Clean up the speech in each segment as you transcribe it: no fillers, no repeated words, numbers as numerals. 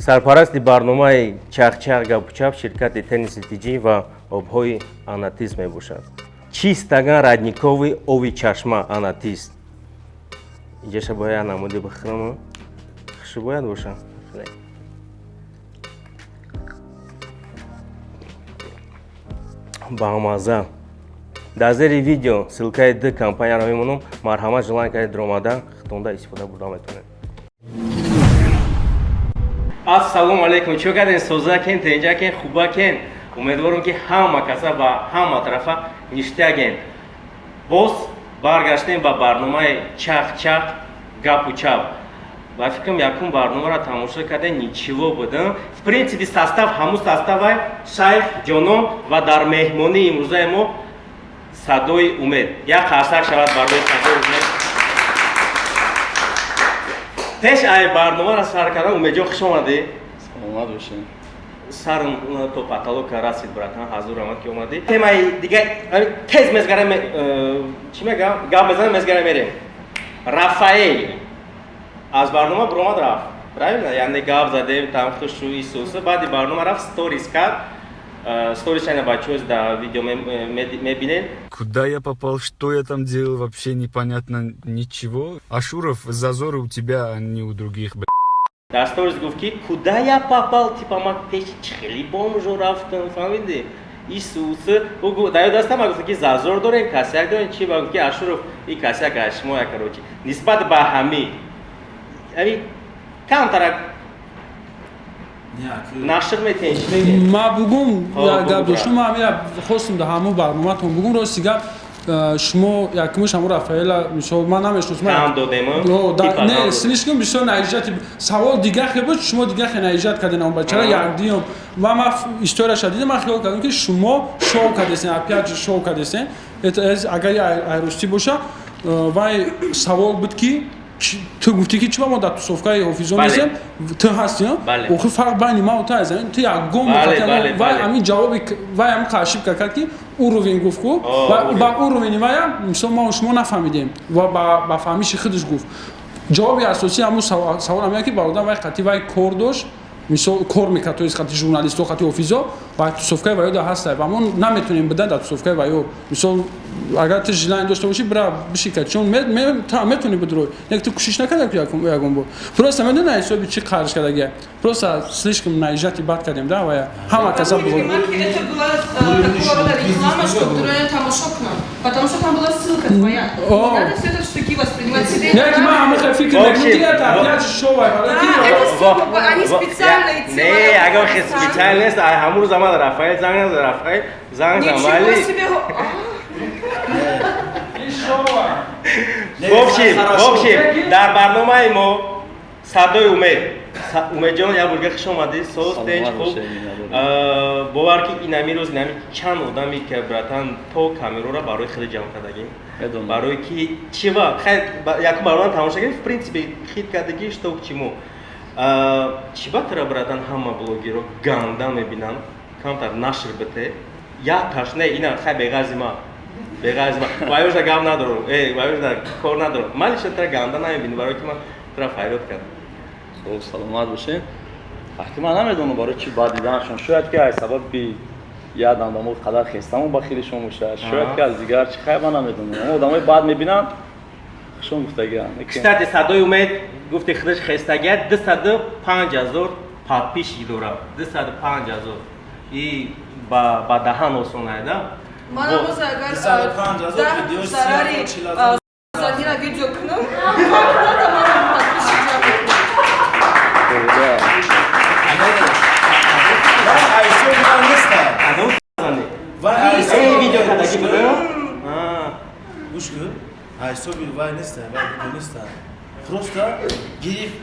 Сарпарасти барномаи «Чахчах гапучап» ширкати Тенниси Тиҷӣ ва обҳои Анатис мебошад. Чистаган родниковый ови чашма Анатис. Инҷаша бояд намуди бихӯрам, хушу бояд боша. Баамаза. Дар зери видео ссылкаи д компанияро мемонам, марҳамат, желание кардед, даромада хитонда истифода бурда метавонед. Ассалому алайкум, чӣ карден, созакен, тенҷакен, хубакен? Умедворам, ки ҳама каса ба ҳама тарафа ништаген. Боз баргаштем ба барномаи «Чах-чах гапу чап». Ба фикрам, якум барномаро тамошо кардем, ничего будам. В принципе, состав ҳамун составай: Шайх Ҷонон ва дар меҳмонии имрӯзаи мо Садои Умед. Як қарсак шавад барои Садои Умед. Пеш ай барномаро сар кардан, Умедҷон, хуш омадӣ. Саломат бошед. Сарм то потолок расид, братан, ҳазур омад, ки омадӣ. Темаи дига тез мезгарем, чӣ мегам, гап мезанем, мезгарем, мерем. Рафаэл аз барнома биромад, рафт, правильно? Яъне гап задем там, хушу исуса, баъди барнома рафт, сторис кард. Сторис ана бачаҳо дар видео мебинед. Куда я попал, что я там делал, вообще непонятно ничего. Ашуров, зазоры у тебя, а не у других, б***. Дар сторис гуфт, ки куда я попал, типа ма пеши чихели бомжо рафтам, фаҳмиди? Исус дар ёд аст, ма гуфт, ки зазор дорем, косяк дорем, чи ба гуфт, ки Ашуров, и косяк аз шумо. Короче, нисбат ба ҳами ами камтарак нашр метиҳем, чӣ мегӯед? Ма бугум, гап доштум, ма ҳамира хостум дар ҳамун барноматон бугум. Рости гап, шумо якумш ҳамун Рафаэла, мисол, ман намешносам. Не, слишком бисёр наезжать. Савол дига хе буд, шумо дига хе наезжать карден он бачара. Якдиём ва ма историяша дидам, ман хиёл кардам, ки шумо шоу кардесен, опять же шоу кардесен. Агар айростӣ боша, вай савол буд, ки ту гуфтӣ, ки чиба мо дар тусовкаи ҳофизон нестем, ту ҳастӣ. Охи, фарқ байни ма ту аст, ту ягон вай ҳамин ҷавоби вай ҳамин ошибка кард, ки уровень гуфт ку ба уровени вая, мисол, мо шумо нафаҳмидем ва ба фаҳмиши худаш гуфт. Ҷавоби асосии ҳамун савол ҳамин, ки бародар, вай қатъи вай кор дошт, мисол, кор мекард, то есть қати журналистҳо, қати ҳофизо ва тусовкаи ваё да ҳаста ва мо наметонем бидан дар тусовкаи ваё. Мисол, агар ту желание дошта бошӣ, бира бишика, чун метавонӣ бидурой, як ту кӯшиш накарда ягон бор. Просто медони, ҳисоби чӣ қарш кардагия, просто слишком наезжать бад кардем да вая ҳама каса. Это была такого рода реклама, чтобы дуроя тамошо кунам, потому что там была ссылка твоя. Не надо все это в штыки воспринимать себе. Не, ки ман ҳама фикр мекунам, шоу. Они специально. Не, агар специально нест, ҳамун рӯз омад Рафаэл, занг назад, Рафаэл занг зад, вале Ничего себе! В общем, дар барномаи мо Садои Умед. Умедҷон, як бурга хуш омадӣ, соз, тенч, хуб? Бовар ки инами рӯз, инами чанд одаме ки, братан, то камероро барои хеле ҷамъ кардагим, барои ки чива хайр, якум барнома тамошо кардем, в принципе хит кардагӣ, что к чему. Чиба тара, братан, ҳама блогерро ганда мебинанд? Камтар нашр бите, як таш не, ина хай, беғарзи ма, беғарзи ма, вайожда гап надорам, вайожда кор надорам, ман лично тара ганда намебинам, барои ки ман тара файрод кардам. Хуб, саломат бошед. Ҳакки, ман намедонам барои чӣ бад диданашон. Шояд ки аз сабаби як дамдамо қадар хестамон ба хелишон бошад, шояд ки аз дигар чӣ. Хай, ман намедонам, одамои бад мебинанд, хушон гуфтагианд. Кстати, Садои Умед гуфти худаш хестагия, 205 000 подписчик дорад, 205 000, и ба даҳан осонай да. Манам боз агар зарари занира видео кунам, манам подписчик ҷамъ мекунам. Видео кардагӣ буда. Гӯш кун, ҳисоби вай неста, вай видео неста, просто гирифт,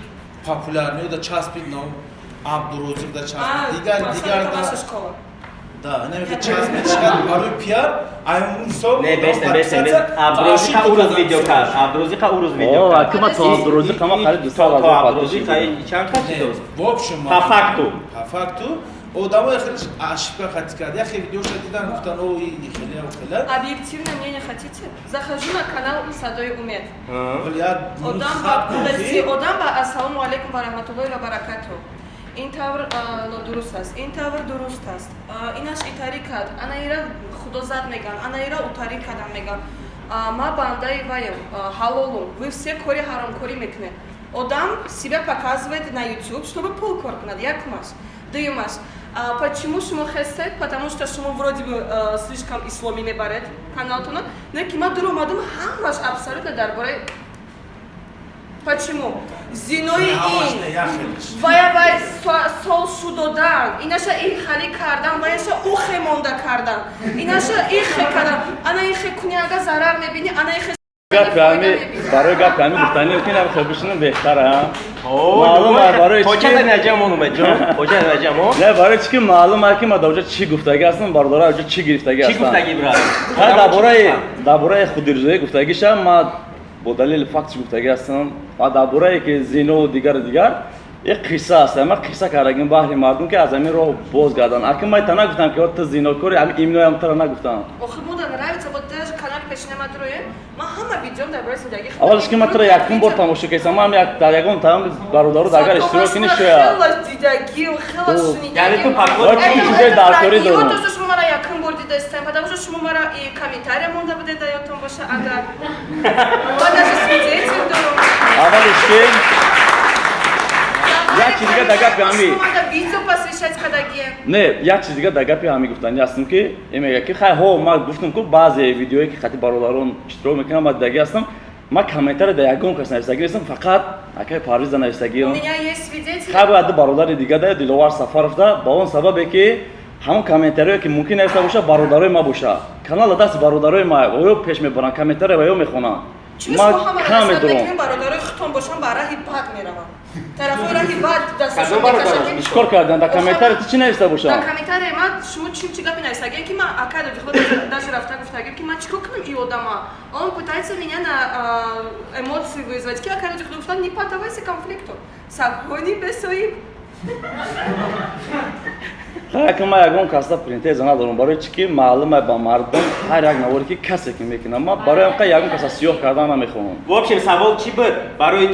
популярный да часпид, но Абдурозиқ да часпид, дигар дигар да намехе часпид, шикад барои пиар ай ҳисоб. Не, бесте, бесте, Абдурозиқа ӯ рӯз видео кард, Абдурозиқа ӯ рӯз видео кард. Акима то Абдурозиқа ма қариб 200 То Абдурозиқа чанд кас дошт? В общем, по факту. По факту одамои хеле ошибка хати кард, яхе видеоша дидан, гуфтан: о, и хеле, хеле. Объективное мнение хотите? Захожу на канал Садои Умед. Одам ба, одам ба, ассалому алайкум ва раҳматуллоҳи ва баракатуҳ. Ин тавр нодуруст аст, ин тавр дуруст аст, инаш итарӣ кард, ана ира худо зад меган, ана ира утарӣ кардан меган. Ма бандаи ваем, ҳалолум. Вы все кори ҳаромкорӣ мекунед. Одам себя показывает на YouTube, чтобы пул кор кунад, якумаш. Дуюмаш, почему шумо хестед? Потому что шумо вроде бы слишком исломӣ мебаред каналтона. Не ки ма дур омадам, ҳамаш абсолютно дар бораи почему зинои ин вая вай сол шудодан, инаша ин хари кардан, ваяша ухе монда кардан, инаша ихе кардан, ана ихе куни, ага зарар мебини, ана ихе. Гапи ҳами, барои гапи ҳами гуфтани ки нами хел бишинам беҳтара. Маълум аст барои чӣ. Ҳоҷата наҷамон, Умедҷон, ҳоҷата наҷамон. Не, барои чӣ ки маълум аст ки ма дар оҷа чӣ гуфтагӣ ҳастам, бародаро оҷа чӣ гирифтагӣ Чӣ ҳастам. гуфтагӣ, брат? Ха, дар бораи худирзоӣ гуфтагиша ма бо далели фактиш гуфтагӣ ҳастам ва дар борае ки зино дигару дигар як қисса аст, ма қисса кардагим баҳри мардум, ки аз ҳамин роҳ боз гарданд. Аки ман та нагуфтам, ки ту зинокори, ҳамин имноям тура нагуфтам. Охир мода нравится, вот даже канали пешина ма дуроем, ма ҳама видеом дар бораи зиндагӣ. Аввалаш ки ман тура якум бор тамошо кардам, ман як дар ягон таам бародару дагар иштирок кунӣ шояд. Хела дидагим, хела шунидагим. Яъне ту Ва чӣ чизои даркорӣ дорам. То, что шумо мара якум бор дидастем, потому что шумо мара и комментария монда будед, да ёдтон боша агар. Ма даже свидетель дорам. Аввалиш ки як чиз дига дар гапи ҳами Шумо мада видео посвящать кардагием. Не, як чиз дига дар гапи ҳами гуфтанӣ ҳастам, ки э мега ки хай ҳо, ман гуфтам ку баъзе видеое ки хати бародарон иштирок мекунам, ман дидагӣ ҳастам, ман комментаре дар ягон кас нависагӣ нестам, фақат акаи Парвиза У нависагиам. меня есть свидетели. Хай, бояд ду бародари дига да Диловар Сафаров да, ба он сабабе ки ҳамон комментариое ки мумкин нависта боша, бародарои ма боша, канал дасти бародарои ма, оё пеш мебаранд, комментария ва ё мехонанд. Чун Ма шумо ҳама кам насиҳат медорам. мекунем, бародарои худтон бошан, ба раҳи бад мераванд. Тарафҳои раҳи бад дасташон Кадом бародарон? мекашанд. Чӣ кор кардан? Дар комментари ту чӣ нависта Дар бошам? комментария ман шумо чӣ гапи нависагем, ки ман акай додихло даже рафта гуфтагем, ки ман чӣ кор кунам и одама. Он пытается меня на эмоции вызвать. Ки акай додихло гуфтан: не поддавайся конфликту. Сагҳони бесоиб. Хай, ки ман ягон каса претензия надорам, барои чӣ ки маълума ба мардум ҳар як наворе ки касе ки мекунам, ман барои ҳамқа ягон каса сиёҳ кардан намехоҳам. В общем, савол чӣ буд? Барои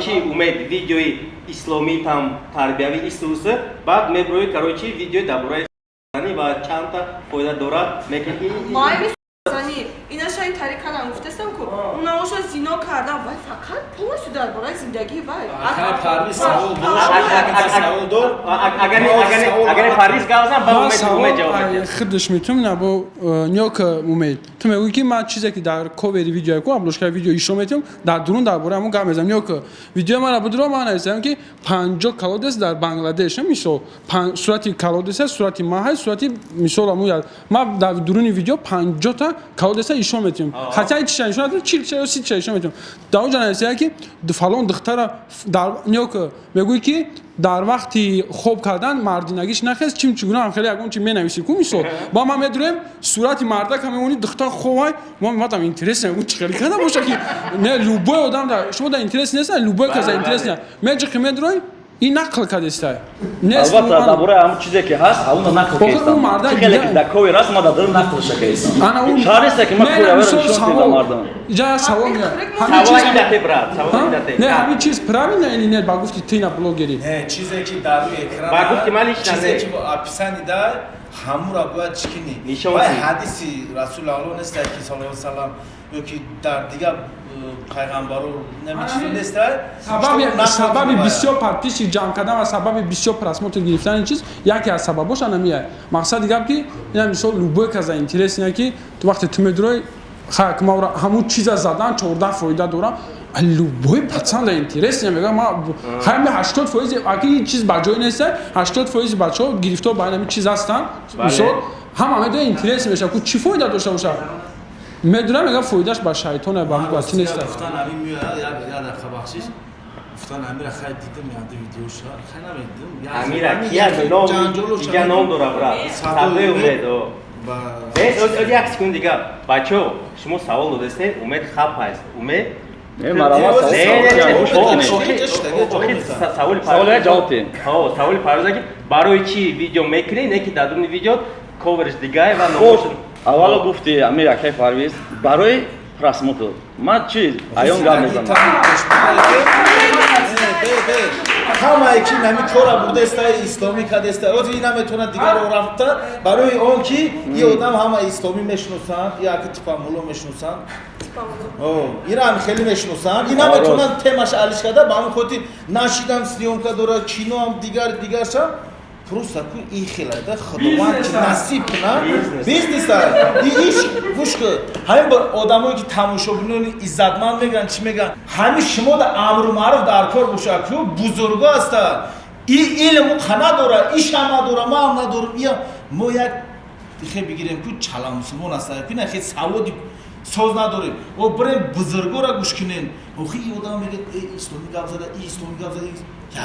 чӣ Умед видеои исломӣ там тарбиявӣ исуса, баъд меброи, короче, видео дар бораи ва чандта фоида дорад мекунӣ? Майли зани инаша ин тариқ кардам, гуфтастам ку унаоша зино кардам, вай фақат полностью дар бораи зиндагии вай. Акай Парвиз савол дор, савол дор. Агар Парвиз гап зан, ба Ман Умед ҷавоб савол медиҳад. Худаш метавонам набо ниёк. Умед, ту мегӯӣ, ки ман чизе ки дар ковери видео ку обложкаи видео ишо метавонам, дар дурун дар бораи ҳамон гап мезанам. Ниёк, видеои мара будро, ман нависам, ки 50 колодец дар Бангладеш, мисол, сурати колодеса, сурати ман ҳаст, сурати мисол ҳамун. Ман дар дуруни видео 50-та колодеса ишо метавонам, хотя ҳечиша нишон надодам, 40-ша ё 30-ша ишо метавонам. Дар он ҷо нависая, ки фалон духтара дар ниёк мегӯӣ, ки дар вақти хоб кардан мардинагиш нахест, чим чӣ гуна ҳам хеле ягон чи менависӣ ку. Мисол, ба ман медурем, сурати мардака мемонӣ, духтар ховай. Ма мадам интерес ягон чӣ хеле карда боша, ки не, любой одам да шумо да интерес нест, любой кас да интерес не меҷиқи медурой, ин нақл кардестай. Албатта, дар бораи ҳамон чизе ки ҳаст, ҳамонро нақл Охир, кардам. ӯ мардак Чӣ хеле ки дида- дар ковер аст, ман дар дарун нақлша кардам. Ана ӯ Шаҳр неста ки ман Не, ковера мисол, нишон савол. дидам мардам. Иҷа савол меяд. Ҳамин Савол чиз- идате, брат, савол Ҳа? идате. Не, ҳамин чиз правильно или нет? Ба гуфти ты на блогери. Не, чизе ки дар рӯи экран, Ба гуфти ман лично чизе не. ки описание да, ҳамура бояд чӣ кунӣ? Нишон Вай кунӣ. ҳадиси Расули Аллоҳ неста, ки саллаллоҳу алайҳи васаллам ё ки дар дигар пайғамбаро нами чизо неста. Сабаби бисёр подписчик ҷамъ кардан ва сабаби бисёр просмотр гирифтани чиз, яке аз сабабош анамия. Мақсади гап, ки ина мисол любой каса интерес ина, ки ту вақте ту медурой, хай, ма ҳамун чиза задан 14 фоида дорам, любой пацан интерес не мега. Ма хай, ми 80%, аки ин чиз ба ҷой неста, 80% бачаҳо гирифтор ба ин чиз ҳастанд. Мисол, ҳама медоя интерес меша ку, чӣ фоида дошта боша, медонам, мега, фоидаш ба шайтоне, ба чи неста. Гуфтан ҳамин меояд, як дақиқа бахшиш, гуфтан ҳамира, хай, дидим яде видеоша, хай, намедидим. Амира кия ном дига ном дора, брат, Садои Умед. Як секунд дига, бачаҳо, шумо савол додастед, Умед хап аст, Умед. Саволи ҷавоб диҳем. Саволи Парвиза, ки барои чӣ видео мекунӣ, не ки дар дуни видео коверш дигае ва номош. Аввало гуфти амир акай Парвиз, барои просмотр ман чи аён гап мезанам. Ҳамае ки нами кора бурдаеста, исломӣ кадаеста, ҳозир ин наметавонад дигарро рафта, барои он ки и одам ҳама исломӣ мешиносанд, яки типамуло мешиносанд, ира ҳам хеле мешиносанд, ин наметавонад темаша алиш карда. Ба ҳамин хотир нашидам, съёмка дорад, киноам, дигар дигаршам. Просто ку и хелада худованд ки насиб кунад, бизнеса иш гӯш кун. Ҳамин одамое ки тамошобинони иззатманд мегӯянд, чӣ мегӯянд, ҳамин шумо да амру маъруф дар кор боша, ку бузурго ҳаста, и илму қа надора, ишам надора, маам надорам. Ия мо як хе бигирем, ку чала мусулмон ҳаста, ку на хе саводи соз надорем, о бирем бузургора гӯш кунем. Охи и одам мегӯяд, э, исломӣ гап зада, и исломӣ гап зада.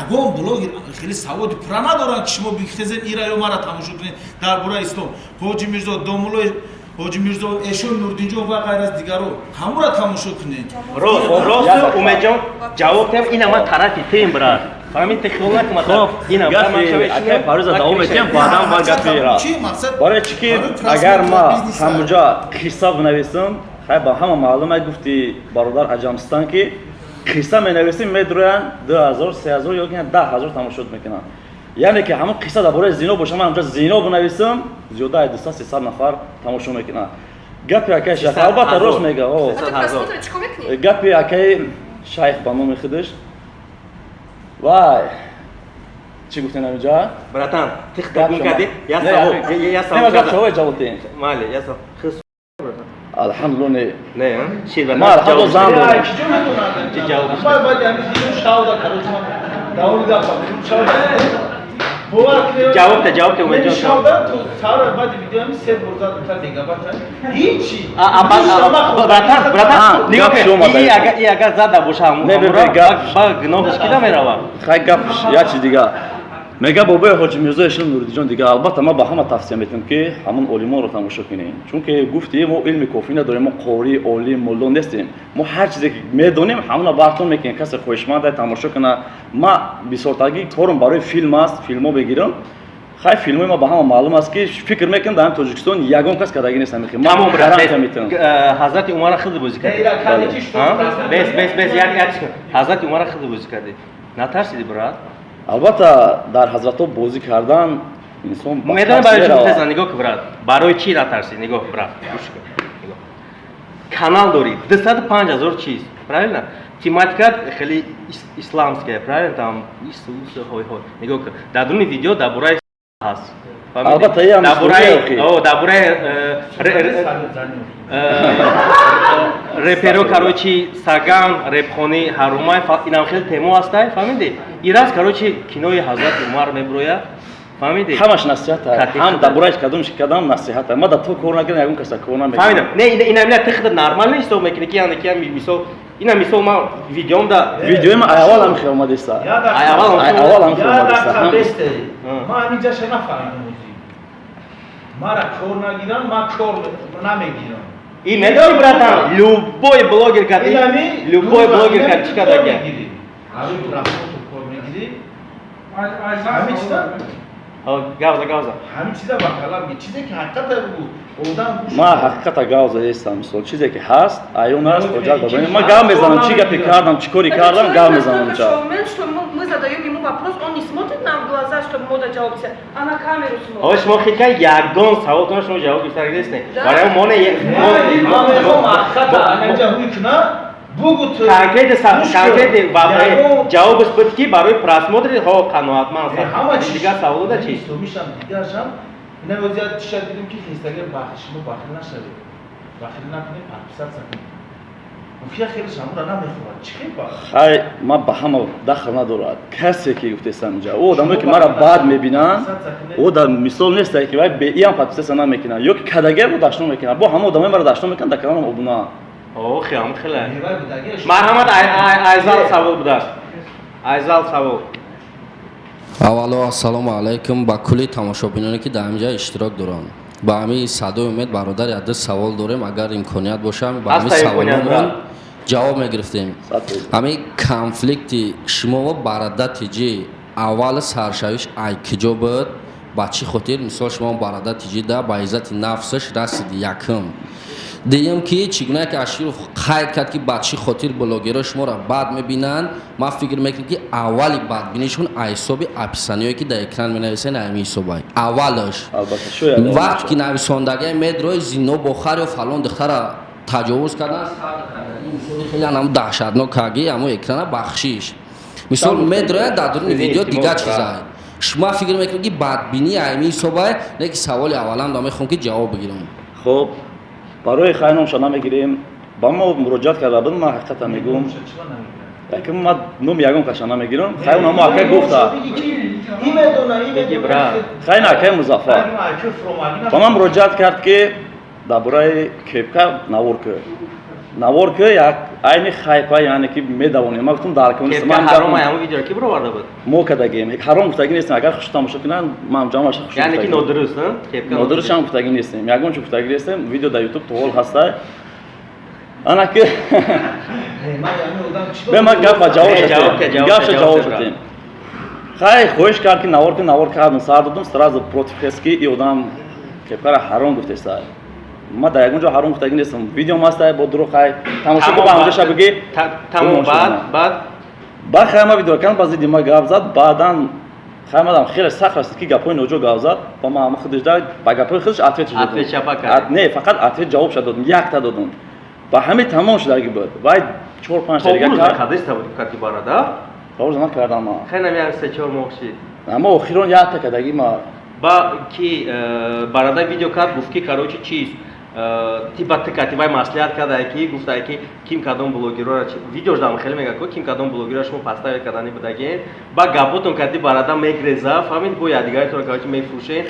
Ягон блогер хеле саводи пурра надоранд, ки шумо бихезен ира ё мара тамошо кунед дар бораи ислом. Ҳоҷи Мирзо, домулои Ҳоҷи Мирзо, Эшон, Нурдинҷон ва ғайр аз дигаро, ҳамура тамошо кунед. Рост, рост, Умедҷон, ҷавоб тем. Ина ман тарафи тем, брат, фаҳмид, ти хиёл накун. Хоб, гапи акай Парвиза давом метиҳам, баъдан ба гапи ра. Барои чӣ ки агар ма ҳамуҷа қисса бинависам, хай, ба ҳама маълума, гуфти бародар Аҷамстан, ки қисса менависем, медроянд, 2000, 3000 ё 10 000 тамошо мекунанд. Яъне ки ҳамон қисса дар бораи зино боша, ман ҳамҷа зино бинависам, зиёда аз 200, 300 нафар тамошо мекунанд. Гапи акай шайх албатта рост мега. Гапи акаи шайх ба номи худаш вай чӣ гуфтен ҳамиҷа? Братан, тихта гум кардӣ, я савол, я савол. Гап шавай, ҷавоб диҳем. Майли, я савол. Алҳамдулилла, не. Не, шир. Ма алҳамдулилла зан дорам. Чиҷо медонанд? Баъди ҳамин дидум шавда, короче, ман давоми гапа шавда. Бовар кунед. Ҷавоб та, ҷавоб та, Умедҷон. Шавда то сара баъди видео ҳамин се бор зад, та мегабайт. Ҳичи. Братан, братан, нигоҳ кун. И агар зада боша, Не, гап ба гуноҳаш ки намерава? Хай, гап як чиз дига мега бобои Ҳоҷи Мирзо, Эшон, Нуридиҷон дига. Албатта, ман ба ҳама тавсия метиҳам, ки ҳамон олимонро тамошо кунем, чунки гуфти мо илми кофӣ надорем, мо қорӣ, олим, мулло нестем. Мо ҳар чизе ки медонем, ҳамона бартон мекунем. Касе хоҳишманд тамошо куна. Ма бисёртагӣ корум барои филм аст, филмҳо бегирам. Хай, филмҳои ма ба ҳама маълум аст, ки фикр мекунам, дар Тоҷикистон ягон кас кардагӣ нест ҳамин. Тамом, Ҳазрати Умара хиди бозӣ кардӣ. Бес, бес, бес, як як Ҳазрати Умара хиди бозӣ кардӣ, натарсиди, брат? Албатта, дар ҳазратҳо бозӣ кардан инсон медонӣ барои чӣ гуфтесан? Нигоҳ ки, брат, барои чӣ натарсид? Нигоҳ, брат, гӯш кун, канал дорӣ, 205 000 чиз, правильно? Тематика хеле исламская, правильно? Там Исус, ҳой ҳой. Нигоҳ кун, дар дуни видео дар бораи ҳаст. Албатта, ям дар бораи реперо, короче, саган, репхонӣ ҳарумай, инам хеле темо ҳастай, фаҳмидӣ? Ираз, короче, кинои Ҳазрати Умар меброяд, фаҳмидӣ? Ҳамаш насиҳат, ҳам дар бораи кадомш кадам насиҳат. Ма дар то кор накардам, ягон каса кор намекунам. Фаҳмидам. Не, ина мина тихда нормально ҳисоб мекунӣ, ки яъне ки мисол, ина мисол ман видеом да Видеои ма аввал ҳам хел омадеста. Аввал ҳам хел омадеста. Ма ҳаминҷаша нафаҳмидам. Мара кор нагирам, ма кор намегирам. И медони, братан, любой блогер кади, любой блогер кади чӣ кардага? Ҳамин просмотр кор мегирӣ, ҳамин чиза. Гавза, гавза. Ҳамин чиза ба калам, чизе ки ҳақиқата бугу, одам. Ма ҳақиқата гавза ҳестам. Мисол, чизе ки ҳаст, аён аст, ҳоҷат ба ма гап мезанам, чӣ гапе кардам, чӣ кори кардам, гап мезанам. Ча мы задаем ему вопрос, он не смотрит нам в глаза, чтобы мо да ҷавоб диҳад, а на камеру смотрит. Ҳо, шумо хитка ягон саволтон шумо ҷавоб гирифта нестед. Барои мо не. Ман мехоҳам ҳақиқата анҷа ҳуй кунам, бугу ту. Конкретно, конкретно ҷавобаш буд, ки барои просмотри ҳо қаноатманд. Ҳама дигар саволода чи? Исломишам, дигаршам ина вазият чиша дидем, ки хистагар бахил, шумо бахил нашавед, бахил накунед, подписаться кунед. Муфия хеле шамура намехӯрад, чӣ хел бахил? Хай, ма ба ҳама дахл надорад. Касе ки гуфтесам инҷа, ӯ одамое ки мара бад мебинанд, ӯ дар мисол нестае, ки вай беиам подписаться намекунад ё ки кадагер бо дашном мекунад. Бо ҳама одамое мара дашном мекунанд, дар каналам обуна. Охи, ҳам хеле. Марҳамат, Айзал савол будааст. Айзал савол. Аввало, ассалому алайкум ба кулли тамошобиноне, ки дар ҳаминҷа иштирок доранд. Ба ҳамин Садои Умед бародар яду савол дорем, агар имконият бошам, ба ҳамин саволомон ҷавоб мегирифтем. Ҳамин конфликти шумо ва Барада Тиҷи аввал саршавиш ай киҷо буд, ба чӣ хотир, мисол, шумо Барада Тиҷида ба иззати нафсаш расид, якум. Дуюм, ки чӣ гуна ки Аширов қайд кард, ки ба чӣ хотир блогерҳо шуморо бад мебинанд, ман фикр мекунам, ки аввали бадбинишон аз ҳисоби описание ҳое, ки дар экран менависен, ҳамин ҳисобай аввалаш. Албатта, шояд. Вақте ки нависондагия медрои зино бо хар ё фалон духтара таҷовуз кардан, хеле ҳам даҳшатнок каги ҳамо экрана, бахшиш, мисол, медрояд дар дуруни видео дигар чизай. Шумо фикр мекунед, ки бадбинӣ ҳамин ҳисобай? Не ки саволи аввалам да мехоҳам, ки ҷавоб бигирам. Хуб, барои хай номша намегирем. Ба мо муроҷиат карда буд. Ман ҳақиқата мегӯм, якм ман номи ягон каша намегирам. Хай, онамо акай гуфта, хай, на, акай Музаффар ба ман муроҷиат кард, ки дар бораи кепка навор кӯ, навор кӯ, як айни хайпа, яъне ки медавонем. Ман гуфтам, дар ҳаром ҳамон видео ки бироварда буд? Мо кардагем, ҳаром гуфтагӣ нестем. Агар хуш тамошо кунанд, ман ҷамъаша хуш. Яъне ки нодуруст? Нодуруст ҳам гуфтагӣ нестем, ягон чӣ гуфтагӣ нестем. Видео дар Ютуб то ҳол ҳастай. Ана ки бе ман гапа ҷавоб, гапша ҷавоб шудем. Хай, хоҳиш кард, ки навор ки навор кардам, сар додум, сразу против хес, ки и одам кепкара ҳаром гуфтеста. Ма дар ягон ҷо ҳаром гуфтагӣ нестам. Видео мастай бо дурӯғ. Хай, тамошо ку, ба ҳамҷоша бигӣ. Тамом, баъд, баъд? Баъд хай, ма видео кардам, ба зидди ма гап зад. Баъдан хай, мадам хеле сахт расид, ки гапҳои ноҷо гап зад ва ма ҳама худаш да ба гапҳои худаш ответ. Ответ чапа кард? Не, фақат ответ ҷавобша додум, якта додум ва ҳамин тамом шудаги буд. Вай чор панҷ дига кард. Барада. Рӯз накардам ма. Хай, нами як се чор моҳ шид. Аммо охирон якта кардаги ма. Ба ки барада видео кард, гуфт, ки, короче, чиз типа тикати вай маслиҳат кардае, ки гуфтае, ки ким кадом блогерора видеош дам хеле мега, ко ким кадом блогерора шумо подставить кардани будагин, ба гапотон карди, барада мегреза, фаҳмид, бо якдигаретонро, короче, мефурӯшен.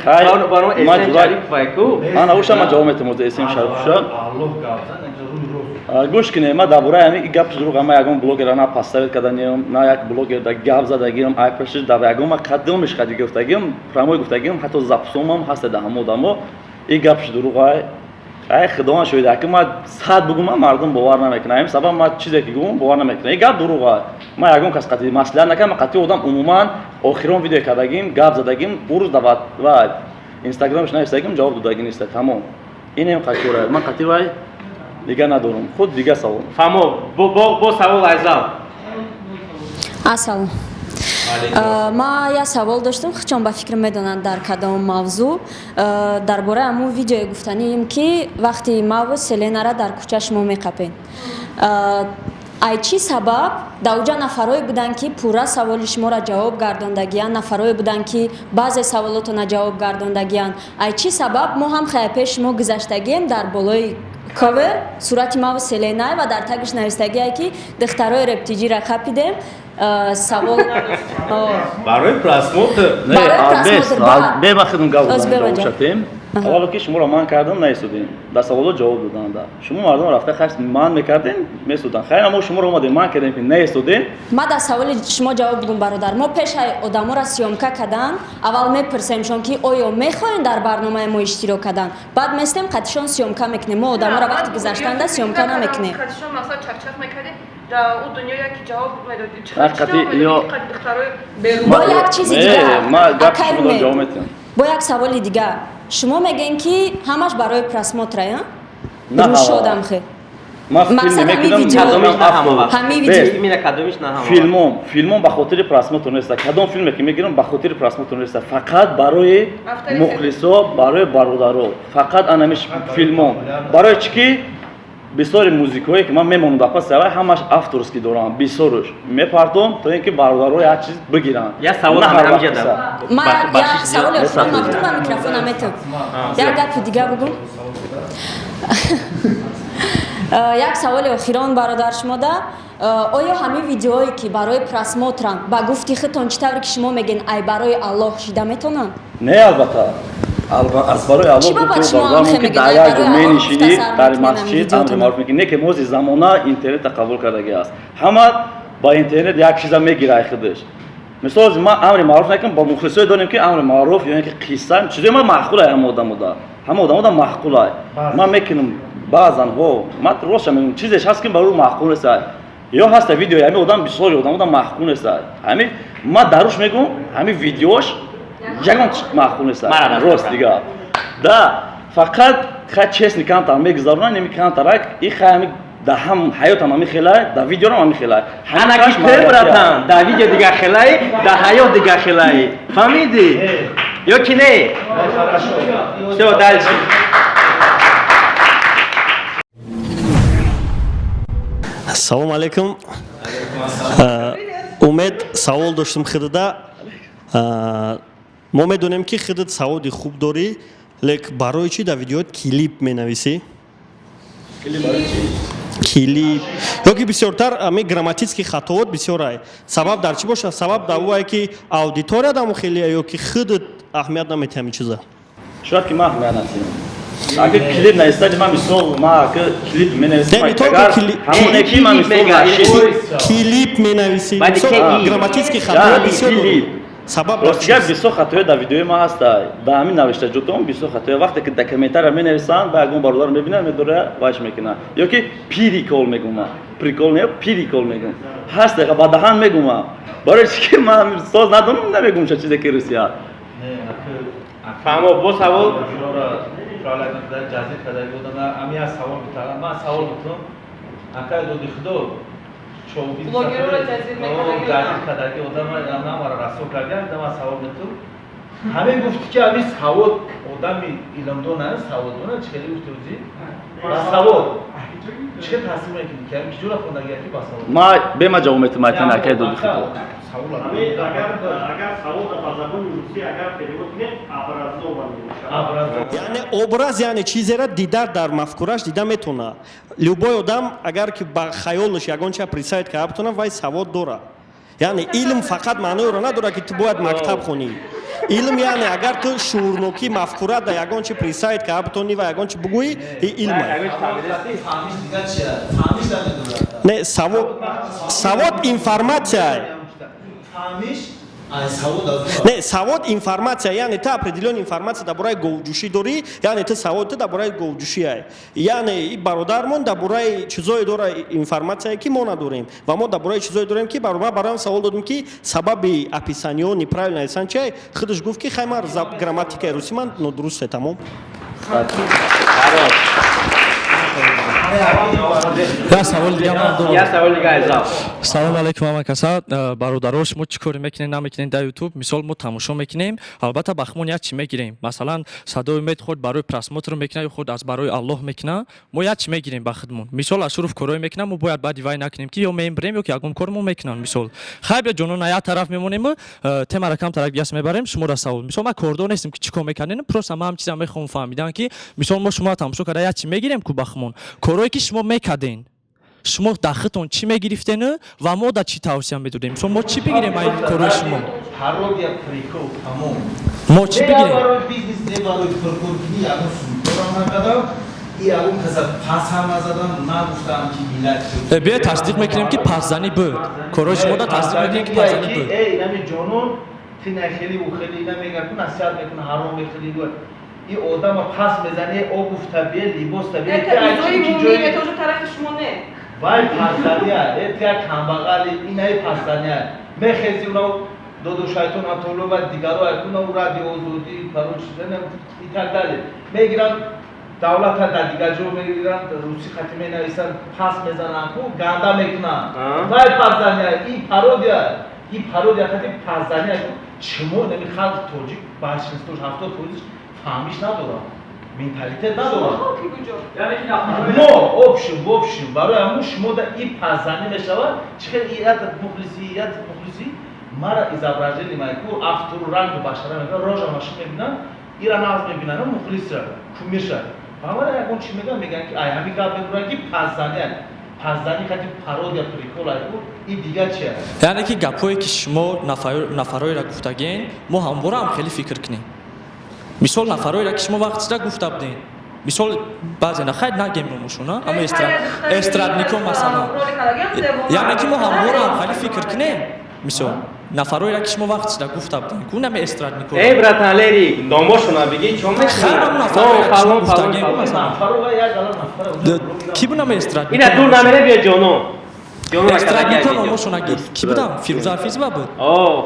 Баро СМ Шарипов вайку. Ана уша ма ҷавоб метам. Оз СМ Шариповша гӯш кине. Ма дар бораи ҳамин гапш дурӯғ. Ама ягон блогера на подставить карданиам, на як блогер да гап задагиам. Айпашиш дар ягон ма кадомиш хади гуфтагиам, прямой гуфтагиам, ҳатто запись омам ҳаста да ҳама одамо. И гапш дурӯғай. Ай, худованд шоҳид, аки ма сад бугум, ма мардум бовар намекунад. Ҳамин сабаб ма чизе ки гум, бовар намекунад. И гап дурӯға. Ма ягон кас қатъи маслиҳат накардам. Ма қатъи одам умуман охирон видео кардагим, гап задагим, ӯ рӯз ва Инстаграмш нависагим, ҷавоб додагӣ неста. Тамом, инем қатъи ман қатъи вай дига надорам. Худ дига савол. Фаҳмо, бо савол айзал. Ассалом, ма як савол доштам, чон ба фикр медонанд дар кадом мавзӯъ. Дар бораи ҳамун видеое гуфтанием, ки вақти маву Селенара дар кӯча шумо меқапед, ай чӣ сабаб дар оҷа нафарое буданд, ки пурра саволи шуморо ҷавоб гардондагиянд, нафарое буданд, ки баъзе саволотона ҷавоб гардондагиянд? Ай чӣ сабаб мо ҳам хая пеш шумо гузаштагием, дар болои ковер сурати маву Селенай ва дар тагиш навистагие, ки духтарои рептиҷира қапидем? Савол. Барои просмотр. Бебахидум, гап шатем. Аввало ки шуморо ман кардам, наистодем, дар саволо ҷавоб доданда. Шумо мардум рафта хайр ман мекардем, месуданд. Хайр, мо шуморо омадем, ман кардем, ки наистодем. Ма дар саволи шумо ҷавоб бигум, бародар. Мо пешаи одаморо съёмка кардан аввал мепурсемшон, ки оё мехоҳем дар барномаи мо иштирок кардан, баъд местем, қатишон съёмка мекунем. Мо одаморо вақти гузаштанда съёмка намекунем. Дар ӯ дунё яке ҷавоб медодӣ. Бо як чизи дигар, бо як саволи дигар. Шумо мегӯем, ки ҳамаш барои просмотр а рӯшодам хе. Филмом, филмом ба хотири просмотр неста. Кадом филме ки мегирам, ба хотири просмотр неста, фақат барои мухлисо, барои бародаро, фақат анамиш филмом. Барои чӣ ки бисёри музикое ки ман мемонам дар паси аввал, ҳамаш авторский дорам, бисёрш мепартом, то ин ки бародаро як чиз бигиранд. Я савол. Саволи охирон мактум ба микрофона метам. Як гапи дига бугум, як саволи охирон, бародар, шумода. Оё ҳамин видеое, ки барои просмотр анд, ба гуфти худтон, чӣ тавре ки шумо мегӯен, ай барои Аллоҳ шида метавонанд? Не, албатта, аз барои Аллоҳ гуфту, дар як ҷо менишинӣ, дар масҷид амри маъруф мекунӣ. Не ки мози замона интернета қабул кардагӣ аст, ҳама ба интернет як чиза мегира ай худаш. Мисол, ман амри маъруф накунам, ба мухлисое дорем, ки амри маъруф ё ин ки қисса чизои ман маъқулай, ҳама одамода, ҳама одамода маъқулай. Ман мекунам баъзан ҳо, ман рост мегӯям, чизеш ҳаст, ки барои маъқул нест, ё ҳаста видеои ҳамин одам, бисёри одамода маъқул нест. Ҳамин ман даруш мегӯм, ҳамин видеош ягон маъқул нест, рост дига да фақат. хай честный камтар мегузаронанд, ими камтарак и хай ҳами да ҳам ҳаётам ҳами хелай, да видеорам ҳами хелай. Анаки ты, братан, да видео дига хелай, да ҳаёт дига хелай, фаҳмидӣ ё ки не? Всё, дальше. Салом алейкум, Умед. Савол доштум худуда. Мо медонем, ки худат саводи хуб дорӣ, лек барои чӣ дар видеоат килип менависӣ? Килип ё ки бисёртар ами грамматический хатоот бисёрай. Сабаб дар чӣ бошад? Сабаб дар ӯае, ки аудитория дамо хеле, ё ки худат аҳамият наметиҳӣ ҳамин чиза? Шояд ки ман аҳамият натиҳам. Ака, клип нависади, ман мисол, ман ака клип менависам, ҳамоне ки ман мисол клип менависӣ, грамматический хатоот бисёр дорӣ. Сабаб? Ростига, бисёр хатоё дар видеои ман ҳаста, дар ҳамин навиштаҷотон бисёр хатоё. Вақте ки дар комментария менависанд, ба ягон бародар мебинад, медора, вайш мекунад, ё ки прикол мегум. Ман прикол не, прикол мегум, ҳаст, ба даҳан мегум. Ман барои чи ки ман соз надонам, намегум ша чизе ки русия. Фаҳмо, бо савол. Ман савол бутум, акай доди худо. Блогерро ҷазир мекардаги одам намара расо карда. Ман савол метум: ҳамин гуфти, ки ҳамин савод, одами илмдон аст, саводдон, чӣ хеле гуфти, рӯзи ба савод чӣ хел таъсир мекунӣ, ки ҳамин киҷора хондаги, ки ба савод? Ма бема ҷавоб метум, айтан, акай доди худо. Агар савод ба забони русӣ агар перевод кунем, образованный мешавад, яъне образ, яъне чизеро дида, дар мафкураш дида метавона. Любой одам агар ки ба хаёлаш ягон чиз представить карда битавона, вай савод дорад. Яъне илм фақат маъноеро надорад, ки ту бояд мактаб хонӣ. Илм яъне агар ту шуурнокӣ, мафкура да ягон чи представить карда битонӣ ва ягон чи бугӯӣ, и илм. Не, савод информация. Не, савод информация, яъне ту определённая информация дар бораи говҷӯшӣ дорӣ, яъне ту савод, ту дар бораи говҷӯшӣ ай. Яъне и бародармон дар бораи чизое дора информация, ки мо надорем, ва мо дар бораи чизое дорем, ки бароям савол додем, ки сабаби описаниё неправильно нависан чиай. Худаш гуфт, ки хай, ман грамматикаи русӣ ман нодурусте, тамом. Як савол дига ман дорам. Як савол дига айзал. Салом алейкум, ҳама каса. Бародаро, шумо чӣ коре мекунед, намекунед дар Ютуб? Мисол, мо тамошо мекунем, албатта ба хумон як чӣ мегирем. Масалан, Садои Умед худ барои просмотр мекунад ё худ аз барои Аллоҳ мекунад, мо як чӣ мегирем ба худмон. Мисол, Ашуров корое мекунад, мо бояд баъди вай накунем, ки ё меем, ё ки ягон кор мо мекунанд. Мисол, хай, бия, ҷонона, як тараф мемонем, темара камтарак яс мебарем. Шуморо савол: мисол, ман кордор нестем, ки чӣ кор мекардем, просто ман ҳам чиза мехоҳам фаҳмидан, ки мисол, мо шуморо тамошо карда як чӣ мегирем ку ба хумон. Корое ки шумо мекарден, шумо дар худтон чӣ мегирифтену ва мо дар чӣ тавсия медодем? Мисол, мо чӣ бигирем аз корои шумо? Пародия, прикол, тамом. Мо чӣ бигирем? Барои бизнес, не, барои пуркоркунӣ ягон сумкорам накардам, и ягон каса пас ҳам назадам, нагуфтам, ки миллат. Биё, тасдиқ мекунем, ки пасзанӣ буд. Корои шумо да тасдиқ мекунем, ки пасзанӣ буд. Э, инами ҷонон, ти нахели, ухели, ина мега, ку насиҳат мекуна, ҳаром мехели, и одама пас мезани, обувь табие, либос табие. Это уже тарафи шумо не. Вай пасзания, э, ти як камбағали, инаи пасзания мехези, уна доду шайтон атоло ва дигаро, акуна у Радио Озодӣ, короче, и так далее, мегиранд, давлата дар дигар ҷо мегиранд, русӣ хати менависанд, пас мезананд, ку ганда мекунанд. Вай пасзания, ин пародия, ин пародия хати пасзания. Шумо нами халқи тоҷик большинство, 70%-ш фаҳмиш надорад, менталитет надорад. Мо общем, в общем, барои ҳамун шумо да и пасзанӣ мешавад. Чӣ хел ият мухлиси, ият мухлиси мара изображение майку автору рангу башара мекунад, рожа машин мебинанд, ира нағз мебинанд, мухлисра, кумирша ҳамара ягон чӣ мегӯянд, мегӯянд, ки ай ҳамин гап мегӯянд, ки пасзанӣ, пасзанӣ хати пародия, прикол, айку и дигар чи аст. Яъне ки гапҳое ки шумо нафарҳоеро гуфтагем, мо ҳамвора ҳам хеле фикр кунем. Мисол, нафарҳоеро ки шумо вақт гуфта будем, мисол, баъзе на, хайр, нагем номошона, аммо эстраднико масалан, яъне ки мо ҳамвора ҳам хеле фикр кунем. Мисол, нафарҳоеро ки шумо вақт шуда гуфта будем, ку нами эстраднико. Эй, братан, лери номошона биги, чон мекунӣ? Ки бу нами эстраднико? Ина дур намере, биё, ҷоно. Эстраднико номошона гир. Ки будам? Фирӯза Ҳафизова буд.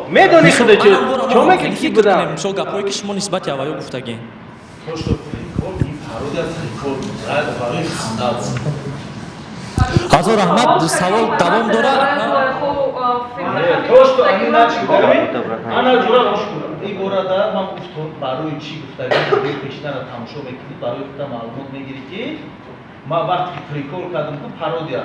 Медони худо, чон мекунӣ, ки будам. Мисол, гапҳое ки шумо нисбати авваё гуфтагем. Пародия, прикол барои ханда буд. Ҳазор раҳмат, савол давом дорад. То что они начали, ана ҷура, гӯш кун, ин борада ман гуфтум, барои чӣ гуфтагӣ, пешинара тамошо мекунӣ, барои худа маълумот мегирӣ, ки ман вақте ки прикол кардам ку, пародия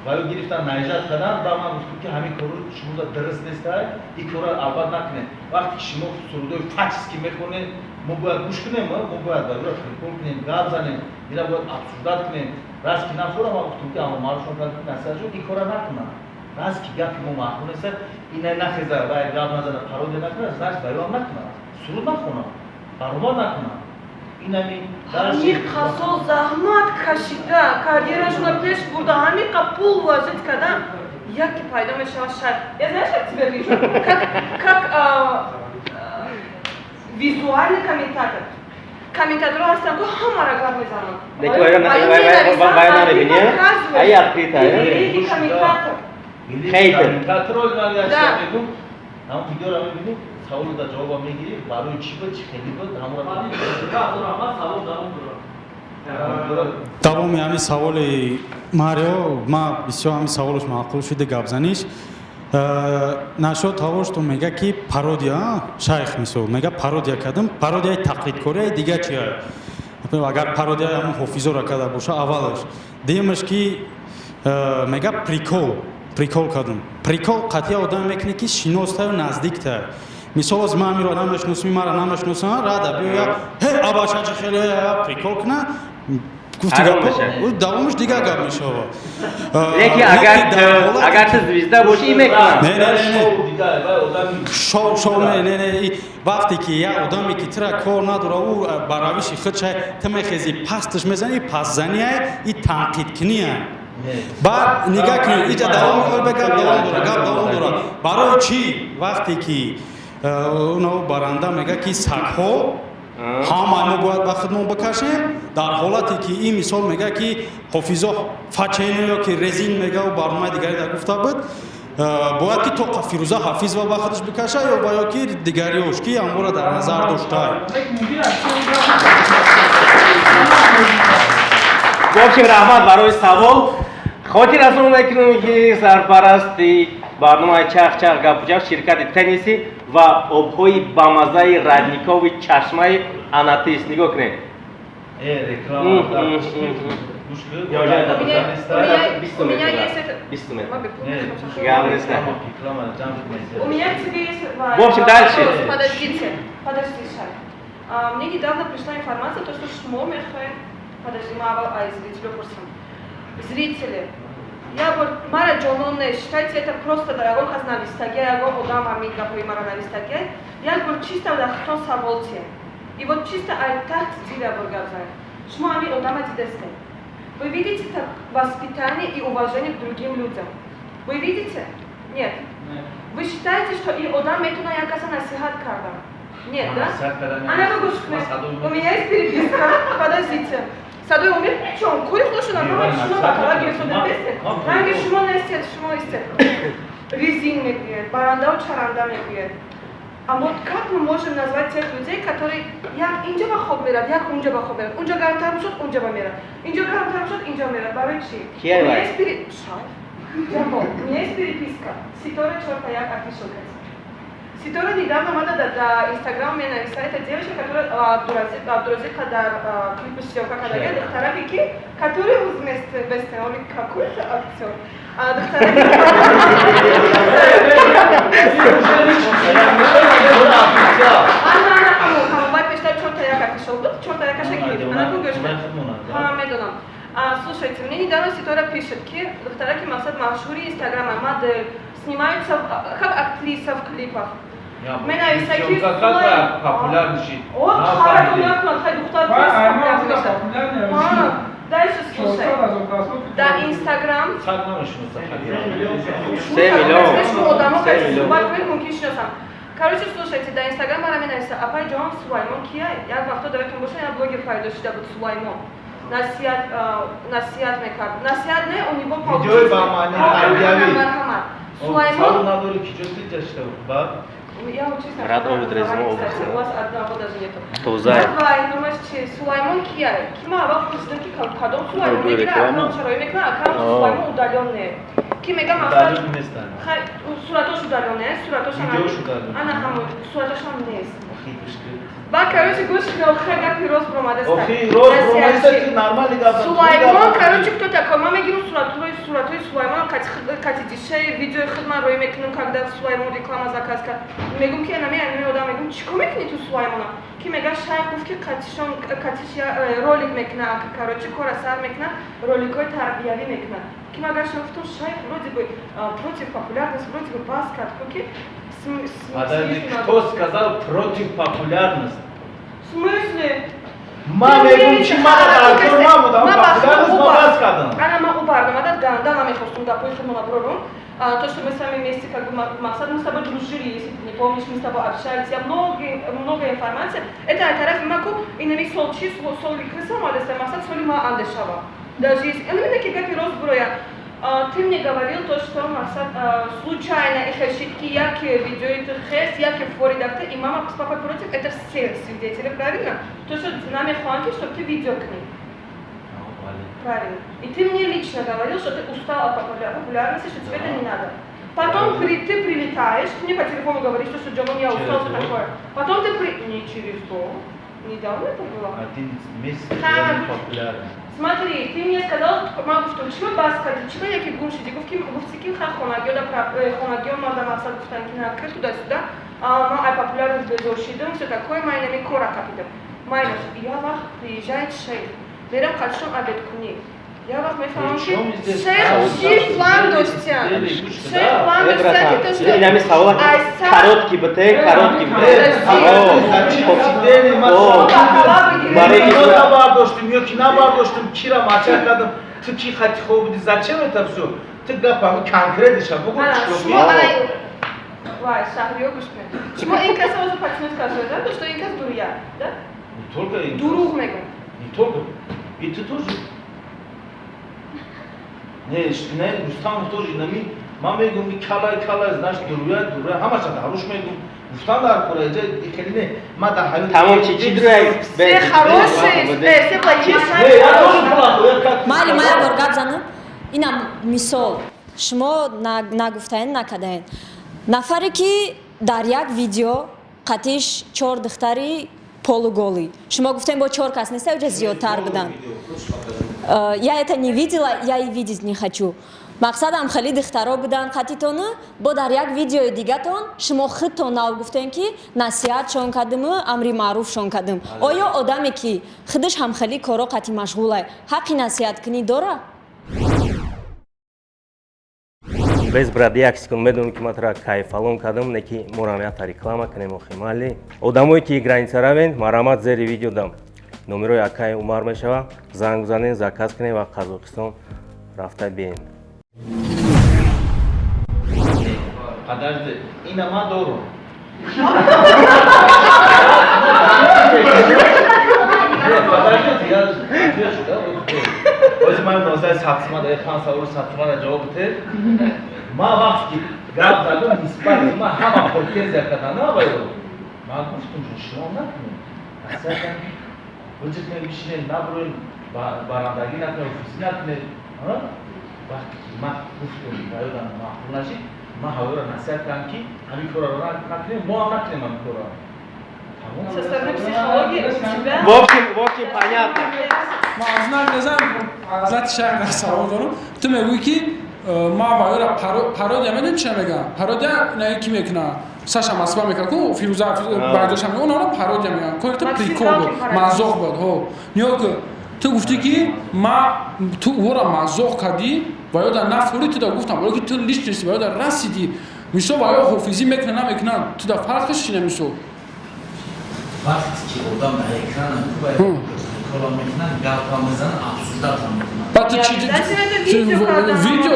ва ё гирифтан, наезжать кардан, ба ман гуфтум, ки ҳамин корро шумо дуруст нестай, ин корро албат накунед. Вақте ки шумо сурудои фачски мехонед, мо бояд гӯш кунем, мо бояд барои прикол кунем, гап занем, ира бояд обсуждать кунем. Раз ки нафора, ман гуфтум, ки амомарушон кардам, насиҳат, ин корро накунам. Раз ки гапи мо маъқул неста, ина нахеза ва гап назана, пародия накунад, значит, ба ёам накунад, суруд нахонам, баромад накунам. Инами Ҳамиқа сол заҳмат кашида, карьерашона пеш бурда, ҳамиқа пул вложить кардан, яке пайдо мешавад, шайх. Я, знаешь, как тебя вижу? Как визуальный комментатор. Комментаторҳо ҳастанд, ки ҳамаро гап мезананд. Ай открыто. Великий комментатор. Хейтер. Комментаторо. Да. Мегум, ҳамон видеоро мебинӣ, саволу да ҷавоба мегирӣ, барои чӣ буд, чӣ хеле буд, ҳамонро. Савол давом дорад. Давоми ҳамин саволи Марио, ма бисёр ҳамин саволаш маъқул шуди, гапзаниш. Нашод того, что мега, ки пародия, шайх мисол мега, пародия кардам, пародияи тақлидкория, дига чи? Агар пародияи ҳамон ҳофизоро карда боша, аввалаш. Дуюмаш, ки мега, прикол кардам, прикол қатъия одаме мекунӣ, ки шиностаю наздиктар. Мисол, аз ман амиро намешиносам, мара намешиносам, рада биёя, ҳе, абашачи, хеле прикол куна, гуфти, давомаш дигар гап мешавад. Лекин агар ту звезда бошӣ, и мекунад. Не, не, не, шоу, шоу, не, не, не. Вақте ки як одаме, ки тура кор надора, ӯ ба равиши худ, ту мехези, пасташ мезанӣ, пастзания, и танқидкуния. Баъд нигаҳ кунед, иҷа давом, гап давом дора, гап давом дора. Барои чӣ вақте ки уно баранда мега, ки сагҳо ҳамаи мо бояд ба худмон бикашем, дар ҳолате ки ин мисол мега, ки ҳофизо фачено ё ки резин мегаву барномаи дигаре дар гуфта буд, бояд ки то Фирӯза Ҳафизова ба худаш бикаша ё ба ё ки дигариёш, ки амвора дар назар доштай. В общем, раҳмат барои савол. Хотир аз он мекунем, ки сарпарасти барномаи Чах-чах гапучах ширкати тенниси ва обҳои бамазаи родниковый чашмаи Анатис. Нигоҳ кунед. Реклама. У меня есть это. Гап нест. У меня к тебе есть В общем, дальше. вопрос. Подождите, подожди, Шай. Мне недавно пришла информация, то, что шумо мехоҳед. Подожди, ма аввал ай зрителю пурсам. Зрители, я вот мара ҷонон не считайте, это просто дар ягон кас навистагия, ягон одам ҳамин гапҳои мара навистагия. Як бор чисто дар худтон савол тием. И вот чисто ай таҳти дил бор гап занед. Шумо ҳамин одама дидастед? Вы видите так воспитание и уважение к другим людям? Вы видите? Нет. Вы считаете, что и одам метуна як каса насиҳат кардан? Нет, да? Ана, вы гӯш кунед. У меня есть переписка. Подождите. Садои умед чон? Кори худашона ҳама шумо ба тава гирифтода бестед. Ранги шумо нестед, шумо истед. Резин мегӯяд, барандаву чаранда мегӯяд. А вот как мы можем назвать тех людей, которые як инҷа ба хоб мерад, як унҷа ба хоб мерад, унҷа гармтар бошад, унҷа ба мерад, инҷо гармтар бошад, инҷо мерад. Барои чӣ? Кия? У меня есть пере... Шай. Ҷамол, у меня есть переписка. Ситора чорта як official. Ситора недавно омада да Инстаграм мне написала, это девочка, которая Абдуразиқа дар клипи съемка кардага, духтараке ки, который вместе вместе, он какой-то актер. А духтараки. Ана, ана, ҳамон, ҳамон, баъд пештар чорта як official буд, чорта якаша гирифт. Ана ку, гӯш кун. Ҳа, медонам. Слушайте, мне недавно Ситора пишет, ки духтараки мақсад машҳури Инстаграма, модель, снимаются как актриса в клипах. Менависа ки Популярнейший. О, харатон накунад, хай духтар тез популяр мешавад. Дальше слушай. Да, Инстаграм. 3 миллион. Одамо 3 миллион. суҳбат кунед, мумкин шиносам. Короче, слушайте, да Инстаграм мара менависа: апай ҷон, Сулаймон кия? Як вақто даётон боша, як блогер пайдо шуда буд, Сулаймон. Насиҳат мекард. Насиҳат не, у него Видеои ба маъни тарбиявӣ. Марҳамат. Сулаймон Сулаймон надори, ки ҷо тиҷа шуда баъд. Я вот честно, Брат, обувь разговариваю, резину, кстати, обувь. у вас одного даже нету. Тозай. Давай, номаш чи? Сулаймон кия? Ки ма аввал пурсидам, ки кадом Сулаймон Другой мегира, реклама. аккаунт чарои мекунад, аккаунт О. Сулаймон удалённый. Ки мега мақсад Удалённый нестанд. Хай, суратош удалённый, суратош ана. Видеош удалённый. Ана ҳамо, суратош ҳам нест. Охи, гӯш кун. Ба, короче, гӯш кун, охи, гапи рост буромадаста. Охи, рост буромадаста, ту нормальный гап зан. Сулаймон, короче, кто такой? Ма мегирам суратҳои Сулаймон, кати дишаи видеои худ ман рӯй мекунам, когда Сулаймон реклама заказ кард. Мегум ки анами одам, мегум, чӣ кор мекунӣ ту Сулаймона? Ки мега, шайх гуфт, ки катишон катиш ролик мекуна, короче, кора сар мекуна, роликҳои тарбиявӣ мекуна. Ки ма гашта гуфтам, шайх вроде бы против популярности, вроде бы бас кард, ку ки Подожди, смысл кто сказал против популярности? В смысле? Ма мегум, чи мара дар кор набудам, популярность ма бас кардам. Ана ма у барномада ганда намехостум гапои худмона брорум. То, что мы с вами вместе, как бы, мақсад, мы с тобой дружили, если ты не помнишь, мы с тобой общались, я много, много информации. Это тарафи маку, и на сол чи, соли крыса омадаста, мақсад соли ма андешава. Даже если, ана ки гапи рост буроя. Ты мне говорил то, что мақсад случайно и хешит ки яки видеои ты хес, яки форидакта, и мама с папой против, это все свидетели, правильно? То, что намехуанки, чтобы ты видео к ним. Правильно. И ты мне лично говорил, что ты устал от популярности, что тебе это не надо. Потом ты прилетаешь, ты мне по телефону говоришь, что Джон, я устал, что такое. Потом ты при... Не через год. Недавно это было. 11 месяцев Ха, я не популярен. Смотри, ты мне сказал, ма гуфтум, чима бас кардӣ, чима яки гум шудӣ, гуфт ки гуфти ки ха хонагиё да хонагиё ма да мақсад гуфтан ки на кир туда-сюда, ма ай популярность безор шидам, всё такое, ма инами кора капидам. Майнаш, я вақт приезжает шейх, мерам қатшон обед кунӣ. Я вақт мефаҳмам, ки Причём здесь шейх чӣ план доштян? Шейх план доштян, ки то, что Инами савола Айса- короткий бите, короткий бите. Барои набардоштем ё ки набардоштем, кира мача кардам, ту ки хати хоб будӣ, зачем это всё? Ту гапами конкретиша бугу. Ана, шумо ай вай, шаҳриё, гӯш кунед. Шумо ин каса озу патинот сказали, да? То, что ин кас дуруя, да? Не только ин. Дурӯғ мегӯм. Не только. И ты тоже. Не, не, Рустам тоже нами. Ман мегум, и калай калай, знаешь, дуруя дуруя, ҳамаша даруш мегум. Гуфтан дар кора, иҷа хеле не. Ма дар ҳаёт Тамом, чи чи дуруя? Все хорошие, все плохие. Не, я тоже плохой, я как Майли, ма як бор гап занам. Инам мисол, шумо нагуфтаен, накардаен, нафаре ки дар як видео қатиш чор духтари полуголый, шумо гуфтем, бо чор кас неста, уҷа зиёдтар буданд. Я это не видела, я и видеть не хочу. Мақсадам, хеле духтаро буданд қатитону, бо дар як видеои дигатон шумо худтон нав гуфтем, ки насиҳатшон кардиму амри маъруфшон кардим. Оё одаме ки худаш ҳам хеле коро қати машғулай, ҳаққи насиҳаткунӣ дора? Без, брат, як секунд, медонам, ки ман тура кайфалон кардам, не ки морам якта реклама кунем охи. Майли, одамое ки граница равен, марҳамат, зери видео дам номерои акаи Умар мешава, занг бизанен, заказ кунем ва Қазоқистон рафта биен. Подожди, ина ма дорум. Не, подождите, я отвечу, да? Вот. Ози ман ноздаи садсума да панҷ саволи садсума да ҷавоб бите. Ма вақте ки гап задам, нисбати ма ҳама претензия кардан, на вайро. Ман гуфтум, шумо накунед. Насиҳат вуҷуд бишинед, набуроед, барандагӣ накунед, офисӣ накунед. Вақте ки ман гуфтум, ба ёдам маъқул нашид, ман ҳаворо насиҳат кардам, ки ҳамин корро накунем, мо ҳам накунем ҳамин корро. Со стороны психологии у тебя... В общем, понятно. Ман аз знак мезанам, ҳазрати шайх, дар савол дорам. Ту мегӯӣ, ки ма ваёра пародия, медонӣ чия мегӯям? Пародия не ки мекуна, Саша Москва мекунад ку, Фирӯза бардошта, онро пародия мегӯям. Кори ту Максим прикол буд, Галкин пародия. Мазоқ буд. Ҳо, ниё ки ту гуфтӣ, ки ма ту ӯро мазоқ кардӣ ва ё дар нафурӣ, ту да гуфтам, барои ки ту личности ва ё дар расидӣ. Мисол, ва ё ҳофизӣ мекуна, намекуна, ту дар фарқиш чи не, мисол? Вақте ки одам дар экран прикола мекунад, гапа мезанад, обсуждать мекунад. Баъд ту чи? Обязательно это видео кардан. Видео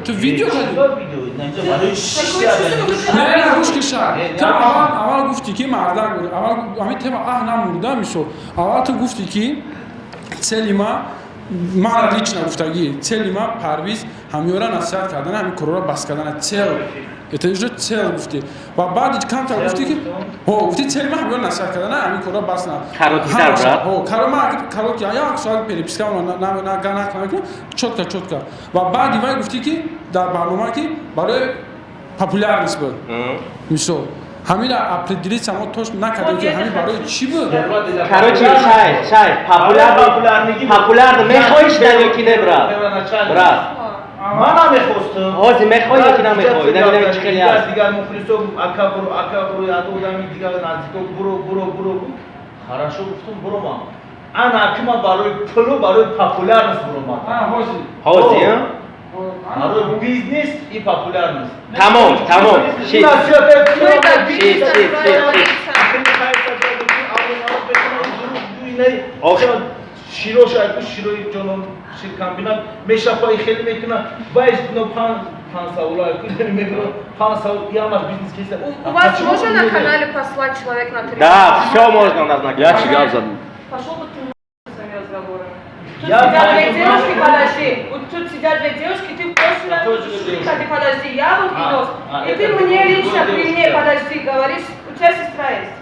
ту видео кардӣ. Барои Не, не, гӯш киша. Ту аввал гуфтӣ, ки мардак буд, аввал ҳамин тема аҳ намурда. Мисол, аввал ту гуфтӣ, ки цели ма Мара лично гуфтагӣ, цели ма Парвиз ҳамёра насиҳат кардан, ҳамин корора бас кардана. Цель, это уже цель гуфтӣ. Ва баъди камтар гуфтӣ, ки ҳо, гуфтӣ, цели ма ҳамёра насиҳат кардана, ҳамин корора бас на. Короткий-тар, брат. Ҳо, ма короткий, як соат переписка накунам, чётко, чётко. Ва баъди вай гуфтӣ, ки дар барнома, ки барои популярность буд. Мисол, ҳамина определиться мо тош накардем, ки ҳамин барои чӣ буд. Короче, шайх, популярный мехоҳӣ шудан ё ки не, брат? Брат. Ман намехостам. Ҳозир мехоҳӣ ё ки намехоҳӣ? Намедонам, чӣ хеле аст. Дигар мухлисо, ака буро, ака буро, яду одами дигар наздико, буро, буро, буро. Хорошо, гуфтам, буромам. Ана акима барои пулу, барои популярность буромад. Ҳозир. Ҳозир? Барои бизнес и популярность. Тамом, тамом. Шит. Шит, шит, шит, шит. Широш айку, широи ҷонон, ширкомбинат мешапаи, хеле мекуна, вайш но панҷ савола айку мекуна, панҷ савол, ямаш бизнес кейса. У вас можно на канале послать человек на три? Да, все можно у нас на Я чӣ гап задам? Пошел бы ты своими разговорами. Тут Я сидят две пойду девушки, на- подожди. Вот тут сидят две девушки, ты в прошлый раз Какой же девушки? Кстати, подожди, я вот А, Инос, а, и ты это мне другой лично, при девушке. мне, подожди, говоришь, у тебя сестра есть.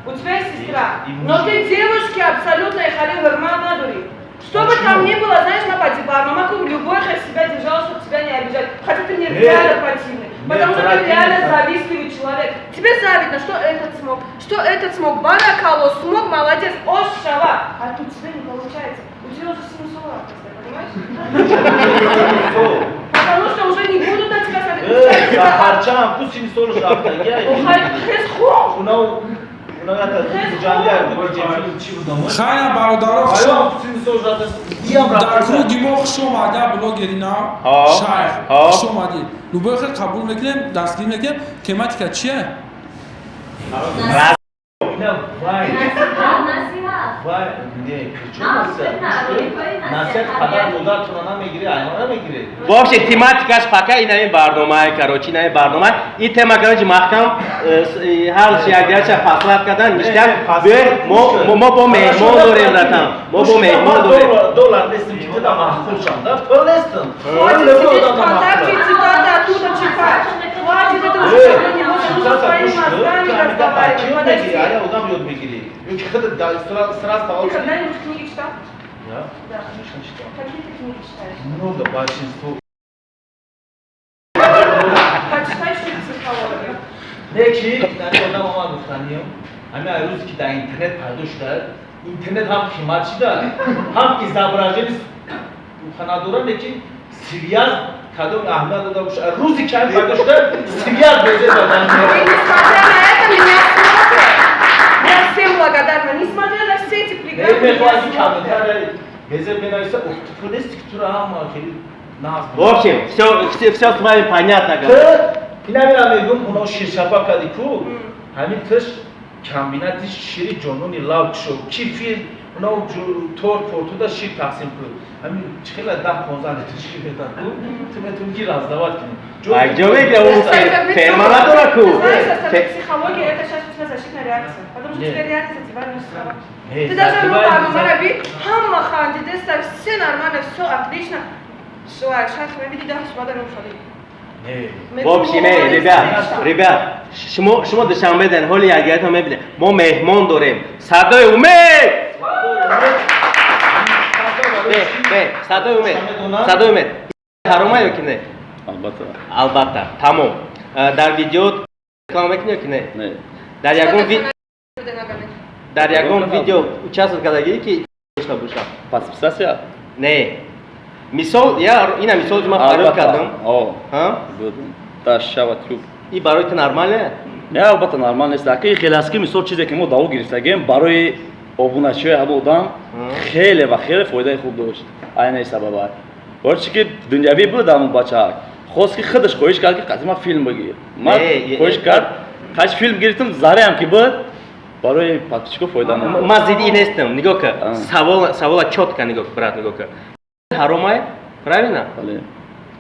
У тебя есть сестра. И муж. Но ты девушке абсолютно хали ҳурмат надори. Что бы Почему? там ни было, знаешь, на бармамаку любой хоть себя держал, чтобы тебя не обижать. Хотя ты мне Нет. реально противный. Нет, Потому что ты противный, реально да. завистливый человек. Тебе завидно, что этот смог, что этот смог. Баракало, смог, молодец, ош, шава. А тут тебе не получается. У тебя уже 740, понимаешь? Потому что уже не будут на тебя смотреть. У тебя Зафарчам ку сини солш рафтагия. Охай, хес хун. Уна ята ҷанди филм чӣ будам? Хайр, бародаро, хуш Аё, сини солш рафта. Иям дар рафта. круги мо хуш омада, блогери нав шайх, хуш омадӣ. Любой хел қабул мекунем, дастгирӣ мекунем. Тематика чия? Ина вай. Вай, не, причем насиҳат? Насиҳат падар модаратона намегири, айно намегири. Вообще, тематикаш пока инами барномае, короче, инами барнома. И тема, короче, маҳкам, ҳар чи якдигарча послать кардан, ништяк. Биёед, мо бо меҳмон дорем, братан. Мо бо меҳмон дорем. Доллар нестим, ки туда маъқул шам, да? Пул нестим. Хватит сидеть ВКонтакте и цитаты оттуда читать. Хватит, это уже не можно, нужно своими мозгами разговаривать. Подожди. Ая одам ёд мегирӣ. Ё ки худат сразу Ты когда-нибудь книги читал? Я? Да. Конечно, читал. Какие ты книги читаешь? Много, большинство. Почитай чуть психологию. Не ки, нани одам омад, гуфтаниям. Ҳамин ай рӯзе ки дар интернет пайдо шуда, интернет ҳам қимат шида, ҳам изображение надора, не ки связь кадом аҳамият дода боша. Рӯзе ки ҳамин пайдо шуда, связь безе додан. И несмотря на это, меня смотрят. Я всем благодарна. Несмотря на все эти преграды, меня мехоҳад ки смотрят. комментария безе менависа, ту нести ки тура ҳама хеле нағз. В общем, все с вами понятно. Ту инамира мегум, уно ширшапа кади ку, ҳамин тиш комбинати шири ҷонони лав шуд, кефир, уно торт портуда шир тақсим кун. Ҳамин чӣ хела 10-15 литр шир медад ку, ту метавонӣ ки раздавать кунӣ. Ҷо мегира, ӯ ферма надора ку. Знаешь, психология это сейчас у тебя защитная реакция. Потому что тебя реально задевают наши слова. Ты даже ну барномараби ҳама хандидеста, все нормально, все отлично. Шайх мебиди, да, шумо шуди. В общем, ребят, ребят, шумо Душанбе ден, ҳоли якдигарто мебинед. Мо меҳмон дорем. Садои умед! Бе, бе, садои умед. Садои умед. Ҳарома ё ки не? Албатта. Албатта. Тамом. Дар видео реклама мекунӣ ё ки не? Не. Дар ягон видео участвовать кардагӣ ки дошта бошад? Подписаться? Не. Мисол, я ина мисол ман фарёд кардам. О. Ҳа? Дар Шава Тюб. И барои ту нормале? Не, албатта нормал нест. Аки хеле аст ки, мисол, чизе ки мо даво гирифтагем, барои обуначиҳои ҳама одам хеле ва хеле фоидаи хуб дошт. Айнаи сабаба. Барои чи ки дунявӣ буд, ҳамон бачаак. Хост ки худаш хоҳиш кард ки қатъи ман филм бигир. Ман хоҳиш кард, қач филм гирифтам, зареам ки буд, барои подписчико фоида надошт. Ман зидди нестам. Нигоҳ кар. Савол, савола чётко нигоҳ, брат, нигоҳ кар. Ҳаромай? Правильно? Бале.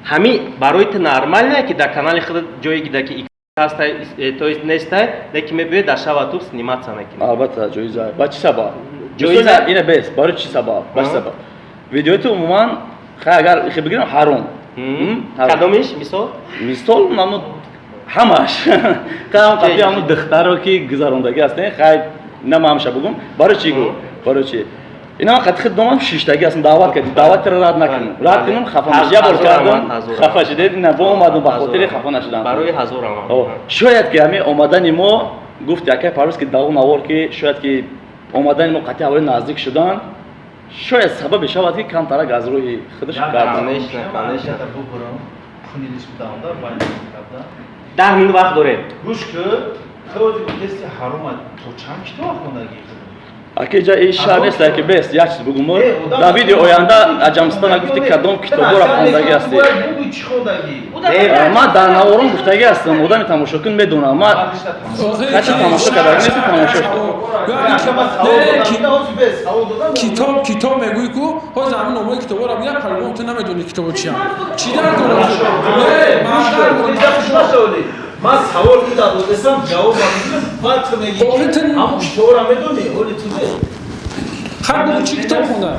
Ҳами барои ту нормально ки дар канали худат ҷое гида ки ҳастай, то есть нестай, лекин мебиёй дар Шава Туб сниматься мекунӣ? Албатта, ҷоиза. Ба чӣ сабаб? Ҷоиза? Ина бес, барои чӣ сабаб? Ба чӣ сабаб? Видеои ту умуман, хай, агар ихе бигирам, ҳаром. Кадомиш, мисол? Мисол, намуд ҳамаш, хай, ҳам қабли ҳамун духтаро ки гузарондагӣ ҳастен, хай, на ман ҳамаша бугум. Барои чӣ гу, барои чӣ ина ман қати худ домам шиштагӣ ҳастам, даъват кардӣ, даъватро рад накунам, рад кунам, хафа мешавам. Як бор кардам, хафа шудед, ина бо омадам ба хотири хафа нашудан. Барои ҳазор. Шояд ки ҳамин омадани мо, гуфт якай Парвиз, ки даву навор, ки шояд ки омадани мо қатъи ҳавои наздик шудан шояд сабабе шавад, ки камтарак аз рӯҳи худаш гард. 10 минут вақт дорем. Гӯш кӯ, ту гуфтести ҳарома, то чанд китоб хондагӣ? Аки, ҷа и шаҳр нест, ки бест як чиз бугум. Дар видео оянда Аҷамстона гуфти, кадом китобҳоро хондагӣ ҳастӣ? Ман дар наворон гуфтагӣ ҳастам, одами тамошокун медонам, ман хача тамошо карда нест, тамошо. Китоб, китоб мегӯӣ ку, ҳозир ҳамин номои китобҳоро бигӯя, по-любому ту намедонӣ китобо чиям, чӣ дар дорад? Ман савол ки додесам, ҷавобам баъд ту мегӣ, ҳамун китобро медонӣ, ҳоли ту. Хай, бугӯ, чӣ китоб хонда?